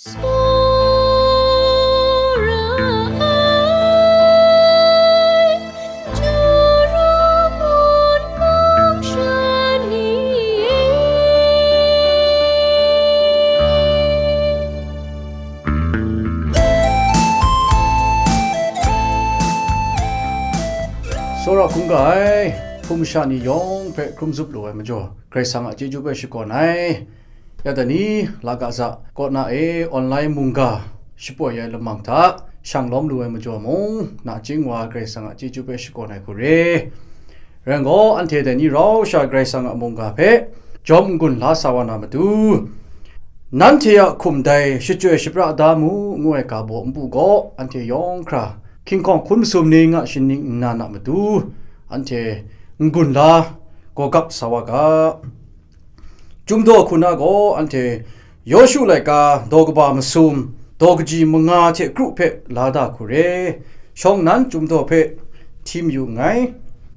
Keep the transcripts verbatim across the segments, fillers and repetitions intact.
Tsawra ai, Jura ngun mung sha ni e. Tsawra hkungga ai, hpung masha ni yawng hpe hkrum zup lu ai majaw, Karai Kasang a chyeju hpe shakawn ai. Ya dai ni, la ga za, kaw na e online mungga shapoi ai lamang hta shang lawm lu ai majaw mung, nachying wa Karai Kasang a chyeju hpe shakawn ai hku re. Rai ngai gaw, anhte dai ni rau sha Karai Kasang a mungga hpe jawm n-gun la sa wa na matu, nanhte a hkum dai shachyoi shapra da mu, ngu ai ga baw npu gaw, anhte yawng hkra hkinghkawng hkun masum ni nga shaning nna na matu, anhte n-gun la, gawgap sa wa ga. Chyum daw hku na gaw anhte Yawshu laika daw kaba masum, daw kaji manga hte kru hpe la da hku re. Shawng nnan chyum daw hpe hti mayu nngai.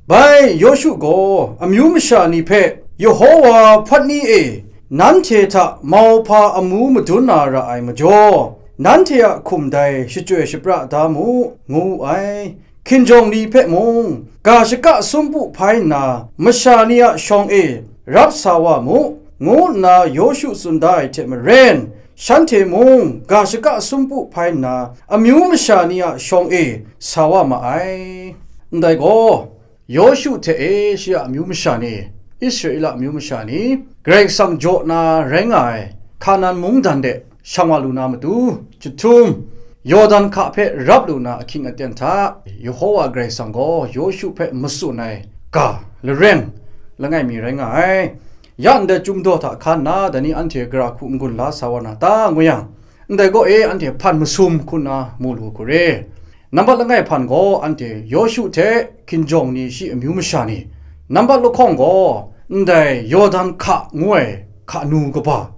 Bai Yawshu gaw amyu masha ni hpe, Yehowa hpawt ni e, nanhte hta mauhpa amu madun na ra ai majaw, nanhte a hkum dai shachyoi shapra da mu, ngu wu ai. Hkinjawng ni hpe mung, ga shaka sumpu hpai nna, masha ni a shawng e rap sa wa mu, ngu nna Yawshu tsun da ai hte maren, shanhte mung ga shaka sumpu hpai nna, amyu masha ni a shawng e sa wa ma ai. Ndai gaw, Yawshu hte e shi a amyu masha ni, Israela amyu masha ni, Karai Kasang jaw na rai nga ai Hkanan mungdan de shang wa lu na matu, chyahtum, Yawdan hka hpe rap lu na ahkying aten hta, Yehowa Karai Kasang gaw Yawshu hpe matsun ai ga, lareng, langai mi rai nga ai. Ya ndai chyum daw hta hkan nna, dai ni anhte gara hku n-gun la sa wa na ta, ngu yang, ndai gaw e anhte hpan masum hku nna mu lu hku re. Nambat langai hpan gaw anhte Yawshu hte hkinjawng ni shi amyu masha ni, nambat lahkawng gaw ndai Yawdan hka ngu ai hkanu kaba,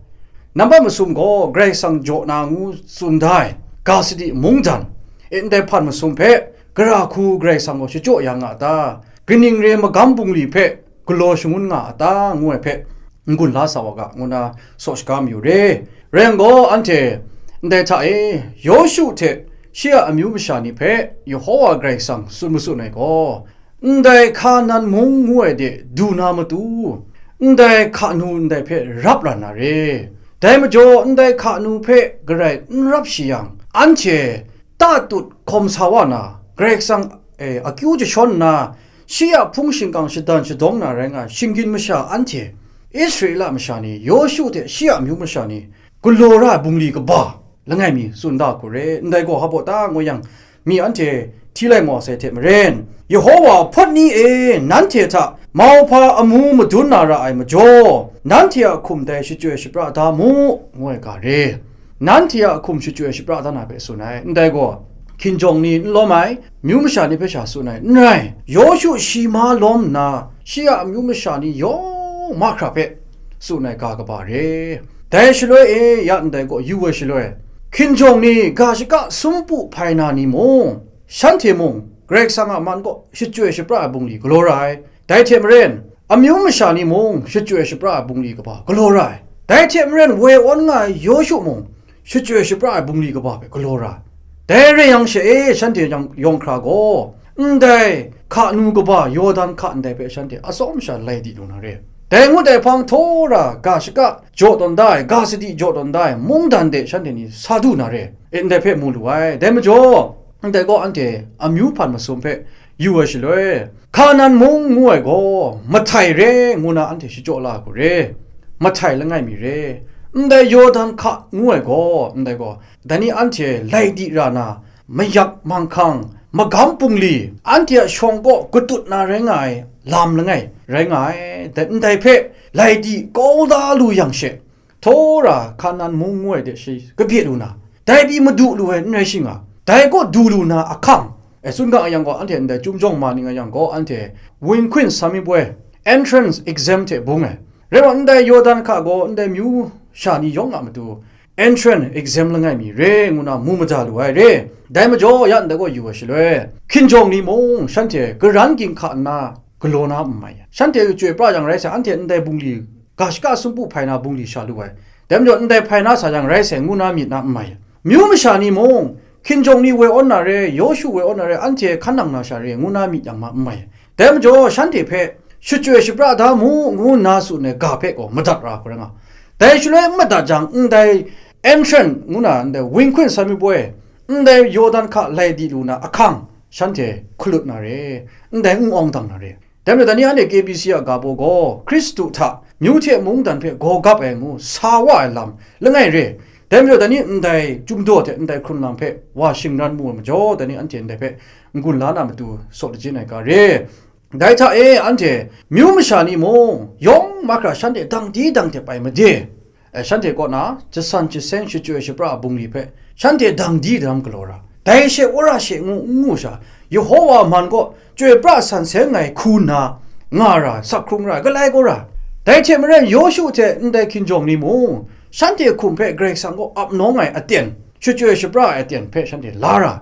nambat masum gaw Karai Kasang jaw na ngu tsun da ai ga sadi mungdan, e ndai hpan masum hpe gara hku Karai Kasang gaw shachyaw ya nga a ta? Kaning re ai magam bungli hpe galaw shangun nga a ta? Ngu ai hpe n-gun la sa wa ga, ngu na saw shaga mayu re. Rai yang gaw, anhte ndai hta e Yawshu hte shi a amyu masha ni hpe Yehowa Karai Kasang tsun matsun ai gaw, ndai Hkanan mung ngu ai de du na matu, ndai hkanu ndai hpe rap ra na re. Dai majaw, ndai hkanu hpe garai n rap shi yang, anhte tatut hkawm sa wa na, Karai Kasang, e, akyu jashawn nna, shi a hpung shingkang shadan shadawng na rai nga ai shinggyim masha anhte, Israela masha ni, Yawshu hte shi a amyu masha ni, galaw ra ai bungli kaba langai mi tsun da hku re. Ndai gaw hpa baw ta, ngu yang, mi anhte hti lai maw sai hte maren, Yehowa hpawt ni e, nanhte hta mauhpa amu madun na ra ai majaw, nanhte a hkum dai shachyoi shapra da mu, ngu ai ga re. Nanhte a hkum shachyoi shapra da na hpe tsun ai, ndai gaw, hkinjawng ni n lawm ai, myu masha ni hpe sha tsun ai n rai, Yawshu shi ma lawm nna, shi a amyu masha ni yawng mahkra hpe tsun ai ga kaba re. Dai shaloi e, ya ndai gaw yu ai shaloi, hkinjawng ni ga shaka sumpu hpai na ni mung, shanhte mung Karai Kasang a man kaw shachyoi shapra ai bungli galaw ra ai. Dai hte maren, amyu masha ni mung shachyoi shapra ai bungli kaba galaw ra ai. Dai hte maren, woi awn nga ai Yawshu mung shachyoi shapra ai bungli kaba hpe galaw ra ai. Dai rai yang she e, shanhte yang yawng hkra gaw, ndai hkanu kaba Yawdan hka ndai hpe shanhte atsawm sha lai di lu na re. Dai ngut ai hpang htaw ra ga shaka jaw tawn da ai, ga sadi jaw tawn da ai mungdan de shanhte ni sa du na re. E, ndai hpe mu lu ai. Dai majaw, ndai gaw anhte amyu hpan masum hpe yu ai shaloi, Hkanan mung ngu ai gaw mahtai re, ngu na anhte shachyaw la ai hku re. Mahtai langai mi re. Ndai Yawdan hka ngu ai gaw, ndai gaw, dai ni anhte lai di ra na, mayak manghkang, magam bungli, anhte a shawng kaw katut na rai nga ai lam langai, rai nga ai. Dai, ndai hpe lai di kau da lu yang she, htaw ra Hkanan mung ngu ai de shi kabye lu na, dai pyi madu lu ai n rai shi nga, dai kaw du lu na ahkang, e, tsun ga yang gaw, anhte ndai Chyum Jawng ma ning a yang gaw, anhte Win Kwin Sami Boi entrance exam hte bung ai. Rai wa, ndai Yawdan hka gaw ndai myu sha ni yawng a matu entrance exam langai mi re, ngu na mu mada lu ai re. Dai majaw, ya ndai gaw yu ai shaloi, hkinjawng ni mung shanhte karan ging hka nna galaw na n mai. Shanhte chyoi pra yang rai sa, anhte ndai bungli, ga shaka sumpu hpai na bungli sha lu ai. Dai majaw ndai hpai na sa jang rai sai ngu na myit na n mai. Myu masha ni mung, hkinjawng ni woi awn na re, Yawshu woi awn na re, anhte hkan nang na sha re, ngu na myit yang ma n mai. Dai majaw shanhte hpe shachyoi shapra da mu, ngu nna tsun ai ga hpe gaw madat ra hku rai nga. Dai shaloi n madat jang, ndai entrance ngu na, ndai winghkun san mi poi, ndai Yawdan hka lai di lu na ahkang, shanhte hkalut na re, ndai n awng dang na re. Dai majaw, dai ni anhte K B C a ga baw gaw, Hkristu hta myu hte mungdan hpe gaw gap ai ngu sa wa ai lam langai re. Dai majaw, dai ni ndai chyum daw hte ndai hkrun lam hpe wa shingran mu ai majaw, dai ni anhte ndai hpe n-gun la na matu saw lajin ai ga re. Dai hta e, anhte myu masha ni mung, yawng mahkra shanhte dang di dang hte pai made. E, shanhte kaw na jasan jaseng shachyoi shapra bungli hpe shanhte dang di daram galaw ra. Dai she, wora she ngu n ngu sha, Yehowa man kaw chyoi pra san seng ai hku nna nga ra, sak hkrung ra, galai gaw ra. Dai hte maren, Yawshu hte ndai hkinjawng ni mung, shanhte hkum hpe Karai Kasang kaw ap nawng ai aten, shachyoi shapra ai aten hpe shanhte la ra.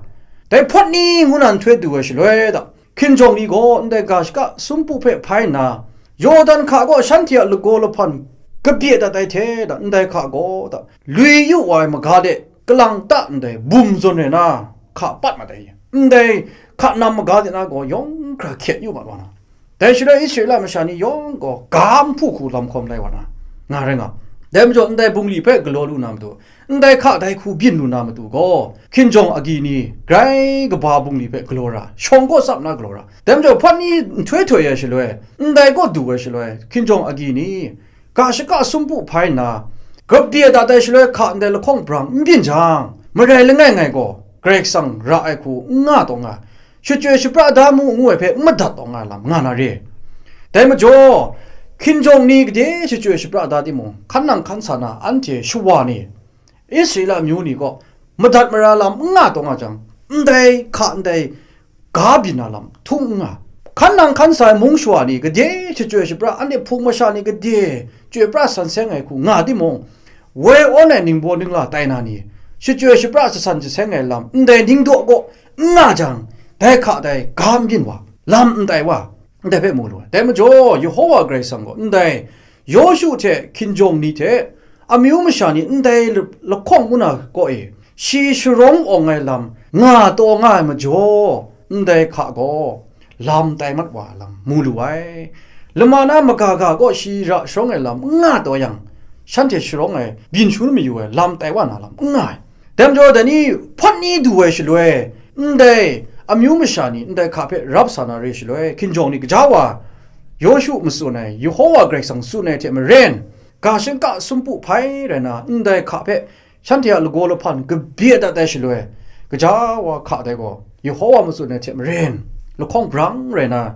Dai hpawt ni ngu na nhtoi du ai shaloi da, hkinjawng ni gaw ndai ga shaka sumpu hpe hpai nna, Yawdan hka gaw shanhte a lagaw lahpan kabye dat ai hte da, ndai hka gaw da, lui yu wa ai maga de, kalang ta ndai bum zawn rai na, hka pat mat ai, ndai hka nam maga de na gaw yawng hkra hkyet yu mat wa na, dai shaloi Israela masha ni yawng gaw ga nhpu hku lam hkawm lai wa na, nga rai nga. Dai majaw, ndai bungli hpe galaw lu na matu, ndai hka dai hku byin lu na matu gaw, hkinjawng agyi ni grai kaba bungli hpe galaw ra, shawng kaw tsap na galaw ra. Dai majaw, hpawt ni nhtoi htoi ai shaloi, ndai kaw du ai shaloi, hkinjawng agyi ni ga shaka sumpu hpai nna, kabye dat ai shaloi hka ndai lahkawng brang n byin jang, marai langai ngai gaw, Karai Kasang ra ai hku n nga taw nga, shachyoi shapra da mu ngu ai hpe n madat taw nga ai lam nga na re. Dai majaw, hkinjawng ni gade shachyoi shapra da timung, hkan nang hkan sa na anhte shawa ni, Israela amyu ni kaw madat mara lam n nga taw nga jang, ndai hka ndai ga byin na lam htung n nga. Hkan nang hkan sa ai mung shawa ni gade shachyoi shapra, anhte hpung masha ni gade chyoi pra san seng ai hku nga timung, woi awn ai ningbaw ningla tai na ni, shachyoi shapra jasan jaseng ai lam ndai ningdaw kaw n nga jang, dai hka dai ga n byin wa, lam n tai wa, ndai hpe mu lu ai. Dai majaw, Yehowa Karai Kasang gaw ndai Yawshu hte hkinjawng ni hte amyu masha ni ndai lahkawng ngu na kaw e, shi sharawng awng ai lam nga taw nga ai majaw, ndai hka gaw lam tai mat wa ai lam mu lu ai. Lama na maga ga gaw shi ra sharawng ai lam n nga taw yang, shanhte sharawng ai, byin shangun mayu ai, lam tai wa na lam n nga ai. Dai majaw, dai ni hpawt ni du ai shaloi, ndai amyu masha ni ndai hka hpe rap sa na re shaloi, hkinjawng ni gaja wa Yawshu matsun ai, Yehowa Karai Kasang tsun ai hte maren, ga shingka sumpu hpai rai na, ndai hka hpe shanhte a lagaw lahpan kabye dat ai shaloi, gaja wa hka dai gaw, Yehowa matsun ai hte maren, lahkawng brang rai na,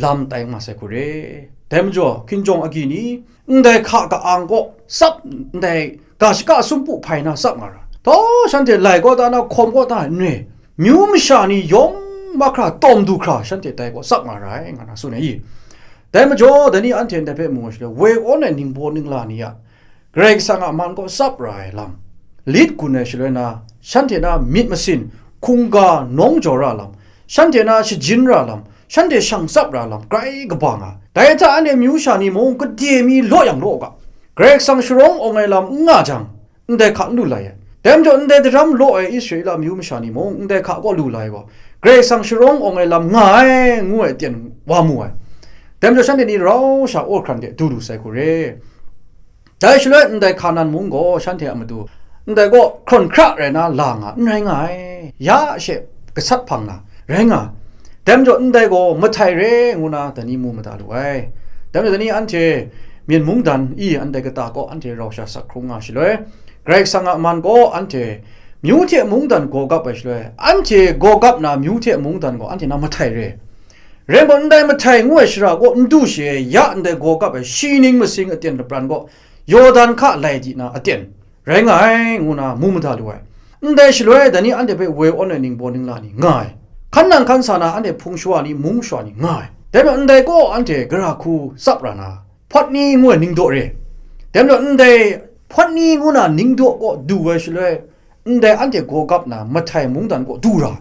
lam tai nga sai hku re. Dai majaw, hkinjawng agyi ni, ndai hka ka-ang kaw tsap, ndai ga shaka sumpu hpai na tsap nga ra. Taw, shanhte lai kaw ta na, hkawm kaw ta n re, myu masha ni yawng mahkra tawm du hkra shanhte dai kaw tsap nga ra ai, nga na tsun ai i. Dai majaw, dai ni anhte ndai hpe mu nga shaloi, woi awn ai ningbaw ningla ni a Karai Kasang a man kaw tsap ra ai lam, lit gun ai shaloi na, shanhte na myit masin, hkungga nawng jaw ra lam, shanhte na shajin ra lam, shanhte shang tsap ra lam, grai kaba nga. Dai hta anhte myu sha ni mung gade mi law yang law u ga, Karai Kasang sharawng awng ai lam n nga jang, ndai hka n lu lai ai. Dai majaw, ndai daram law ai Israela myu masha ni mung ndai hka kaw lu lai gaw, Karai Kasang sharawng awng ai lam nga ai, ngu ai aten wa mu ai. Dai majaw, shanhte ni rau sha aw hkran de du lu sai hku re. Dai shaloi ndai hka nan mung gaw shanhte a matu, ndai kaw hkrawn hkra rai na la nga, n rai nga ai, ya she gasat hpang na rai nga ai. Dai majaw, ndai gaw mahtai re ngu na dai ni mu mada lu ai. Dai majaw, dai ni anhte myen mungdan i, ndai kata kaw anhte rau sha sak hkrung nga shaloi, Karai Kasang a man gaw anhte myu hte mungdan gaw gap ai shaloi, anhte gaw gap na myu hte mungdan gaw anhte na mahtai re. Rai nme, ndai mahtai ngu ai shara kaw n du shi e, ya ndai gaw gap ai shi ning masing aten lapran gaw, Yawdan hka lai di na aten rai nga ai, ngu na mu mada lu ai. Ndai shaloi, dai ni anhte hpe woi awn ai ningbaw ningla ni nga ai. Hkan nang hkan sa na anhte hpung shawa ni, mung shawa ni nga ai. Dai majaw, ndai kaw anhte gara hku tsap ra na, hpawt ni ngu ai ningdaw re. Dai majaw, ndai hpawt ni ngu na ningdaw kaw du ai shaloi, ndai anhte gaw gap na mahtai mungdan kaw du ra.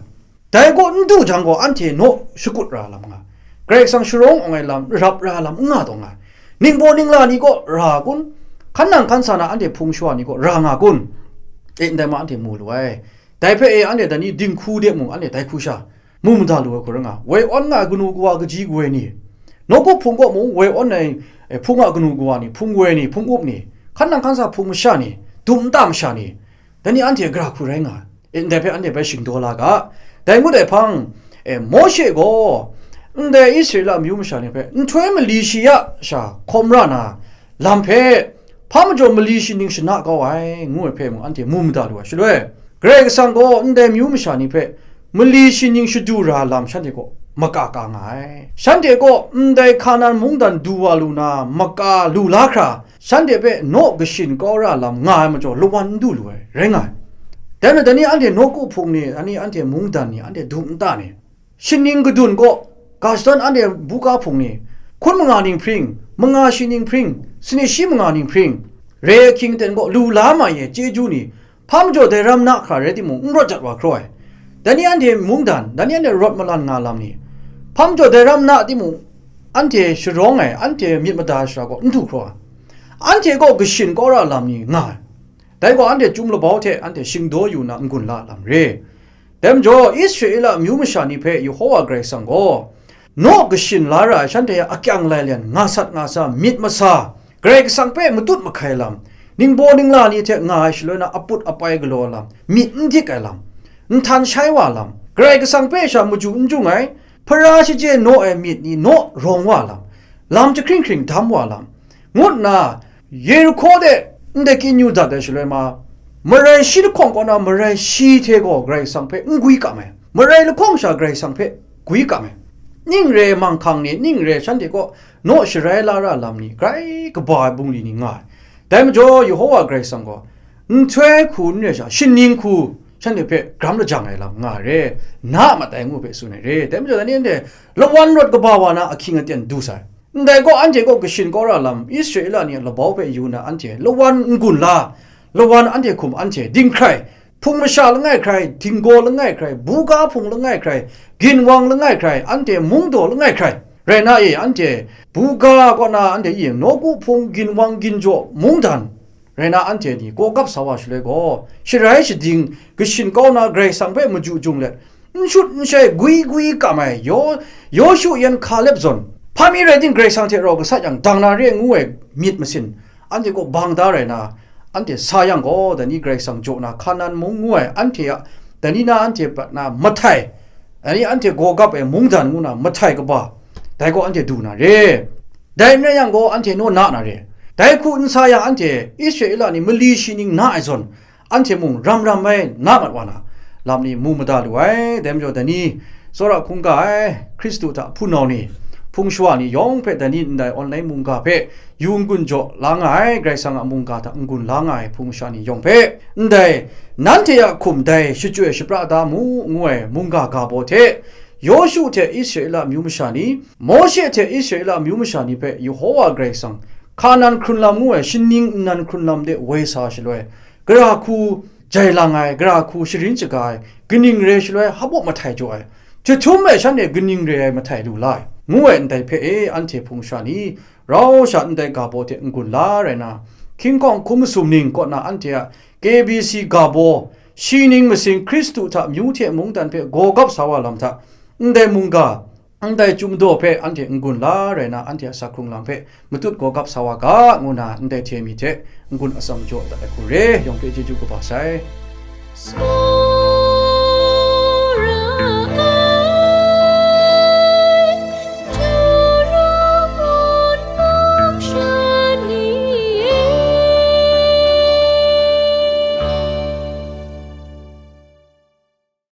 Dai kaw n du jang gaw, anhte naw shakut ra lam nga, Karai Kasang sharawng awng ai lam, rap ra lam n nga taw nga, ningbaw ningla ni kaw ra kun, Hkan nang hkan sa na anhte hpung shawa ni kaw ra nga kun? E, ndai ma anhte mu lu ai. Dai hpe e, anhte dai ni dinghku de mung anhte dai hku sha mu mada lu ai hku rai nga, woi awn nga ai kanu kawa kaji kawoi ni, nawku hpung kaw mung woi awn ai, e, hpung a kanu kawa ni, hpung woi ni, hpung up ni, hkan nang hkan sa hpung masha ni, dum nta masha ni, dai ni anhte gara hku rai nga ai. E, ndai hpe anhte bai shingdaw la ga. Dai ngut ai hpang, e, Mawshe gaw ndai Israela amyu masha ni hpe nhtoi mali shi ya sha hkawm ra na lam hpe, hpa majaw mali shi ning shana kau ai, ngu ai hpe mung anhte mu mada lu ai. Shaloi, Karai Kasang gaw ndai amyu masha ni hpe mali shi ning shadu ra lam shanhte kaw maka ka nga ai. Shanhte kaw ndai Hkanan mungdan du wa lu na maka lu la hkra, shanhte hpe naw kashin kau ra lam nga ai majaw lawan n du lu ai, rai nga ai. Dai majaw, dai ni anhte nawku hpung ni, dai ni anhte mungdan ni, anhte dum nta ni, shining kadun kaw, ga shadawn anhte buga hpung ni, hkun manga ning hpring, manga shi ning hpring, sanit shi manga ning hpring, re ahkying aten kaw lu la ma ye chyeju ni, hpa majaw dai ram na hkra rai timung, n rawt jat wa hkraw ai. Dai ni anhte mungdan, dai ni anhte rawt malan nga lam ni, hpa majaw dai ram na timung, anhte sharawng ai, anhte myit mada ai sara kaw n du hkraw ai. Anhte kaw kashin kau ra lam ni nga ai. Dai gaw anhte chyum labau hte anhte shingdaw yu na n-gun la lam re. Dai majaw, Israela amyu masha ni hpe Yehowa Karai Kasang gaw, naw kashin la ra ai shanhte a akyang lailen nga sat nga sa myit masa, Karai Kasang hpe matut mahkai lam, ningbaw ningla ni hte nga ai shaloi na aput apai galaw lam, myit n dik ai lam, nhtan shai wa lam, Karai Kasang hpe sha maju n jung ai, hpara shaje naw ai myit ni naw rawng wa lam, lam jahkring hkring dam wa lam, ngut nna, Yerihko de ndai kyin yu dat ai shaloi ma, marai shi lahkawng kaw na marai shi hte gaw Karai Kasang hpe n gwi kam ai, marai lahkawng sha Karai Kasang hpe gwi kam ai. Ning re ai manghkang ni, ning re ai shanhte kaw naw sharai la ra lam ni, grai kaba ai bungli ni nga ai. Dai majaw, Yehowa Karai Kasang gaw, nhtoi hku n re sha, shining hku shanhte hpe gram lajang ai lam nga ai re, na a mat ai ngu hpe tsun ai re. Dai majaw, dai ni anhte lawan rawt kaba wa na ahkying aten du sai. Ndai gaw, anhte gaw kashin kau ra lam, Israela ni a labau hpe yu na anhte lawan n-gun la, lawan anhte hkum anhte dinghkrai, hpung masha langai hkrai, htinggaw langai hkrai, buga hpung langai hkrai, ginwang langai hkrai, anhte mungdaw langai hkrai, rai na e, anhte buga kaw na anhte e nawku hpung, ginwang, ginjaw, mungdan, rai na anhte ni gawgap sa wa shaloi gaw, sharai shading, kashin kau na Karai Kasang hpe maju jung let, n shut n shai, gwi gwi kam ai, Yo-, Yawshu yan Hkalep zawn, hpa mi rai ting, Karai Kasang hte rau gasat yang dang na re ngu ai myit masin, anhte kaw bang da rai na, anhte sa yang gaw, dai ni Karai Kasang jaw na Hkanan mung ngu ai anhte a, dai ni na anhte prat na mahtai, dai ni anhte gawgap ai mungdan ngu na mahtai kaba, dai gaw anhte du na re. Dai n rai yang gaw, anhte naw na na re. Dai hku n sa yang, anhte Israela ni mali shi ning na ai zawn, anhte mung ram ram ai na mat wa na lam ni mu mada lu ai. Dai majaw, dai ni tsawra hkungga ai Hkristu hta hpunau ni, hpung shawa ni yawng hpe, dai ni ndai online mungga hpe yu n-gun jaw la nga ai, Karai Kasang a mungga hta n-gun la nga ai hpung masha ni yawng hpe, ndai nanhte a hkum dai shachyoi shapra da mu, ngu ai mungga ga baw hte, Yawshu hte Israela amyu masha ni, Mawshe hte Israela amyu masha ni hpe Yehowa Karai Kasang, Hkanan hkrun lam ngu ai shining nnan hkrun lam de woi sa shaloi, gara hku jai lang ai, gara hku sharin shaga ai, kaning re ai shaloi hpaw mahtai jaw ai, jahtum e shanhte kaning re ai mahtai lu la ai, ngu ai ndai hpe e, anhte hpung sha ni, rau sha ndai ga baw hte n-gun la rai na, hkying hkawng hkum masum ning kaw na anhte a K B C ga baw, shi ning masing Hkristu hta amyu hte mungdan hpe gawgap sa wa lam hta, ndai mungga, ndai Chyum daw hpe anhte n-gun la rai na, anhte a sak hkrung lam hpe matut gawgap sa wa ga, ngu na ndai hte mi hte n-gun atsam jaw dat ai hku re, yawng hpe chyeju kaba sai.